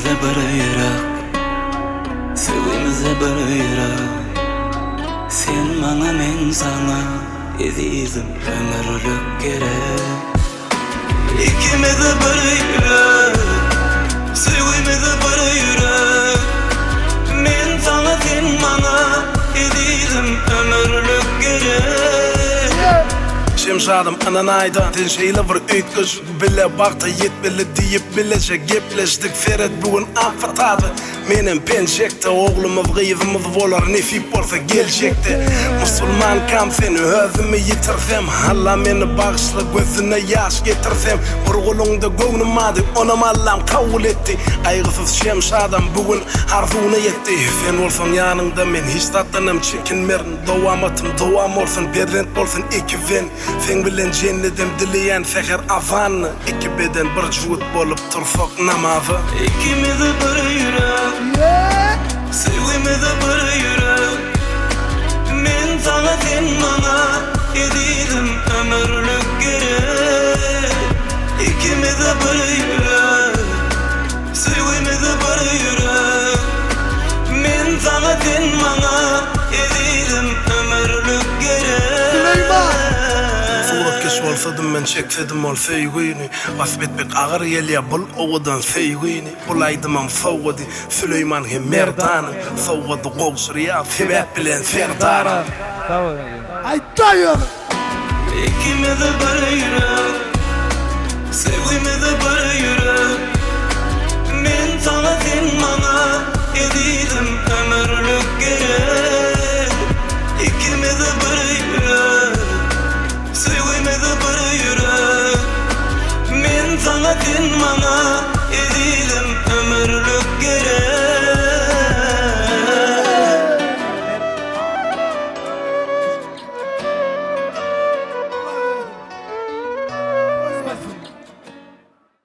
Ikimize bir ýürek, söýgimize bir ýürek. Sen maňa men saňa ezizim ömürlik gerek. Ikimize bir ýürek, söýgimize bir ýürek. Men saňa sen maňa ezizim ömürlik gerek. Şemşadym ynanaýda sen şeýle bir üýtgeşik bile bagta ýetmeli diýip bileje gepleşdik seret bu gün ak patada menem penjekde oglumyz gyzymyz bolar nesip bolsa geljekde musulmankam seni özümi ýitirsem Alla meni bagyşla gözüne ýaş getirsem bir guluňda göwnüm bardy onam Allam kabul etdi gaýgysyz Şemşadam bu gün arzuwyna ýetdi sen bolsaň ýanyňda men hiç zatdanam çekinmerin Dowamatym dowam bolsun perzent bolsun ekizden Seň bilen jennedem dileýän säher azanyny Iki beden bir jübüt bolup tursak namaza. Ikimize bir ýürek Söýgimize bir ýürek Men saňa sen maňa Ezizim ömürlik gerek Ikimize bir ýürek Söýgimize bir ýürek Men saňa sen maňa Ezizim ömürlik gerek. Süleýman! Suratkeş bolsadym men çeksedim ol söýgüni Wasp etmek agyr gelýär bul owadan söýgüni Bul aýdymam sowgady Süleýman hem Merdanyň Sowgady gowşurýar sebäp bilen Serdara. Aýtda ýöne! Ikimize bir ýürek, söýgimize bir ýürek. Men saňa sen maňa ezizim ömürlik gerek. Ikimize bir ýürek, söýgimize bir ýürek. Men saňa sen maňa ezizim.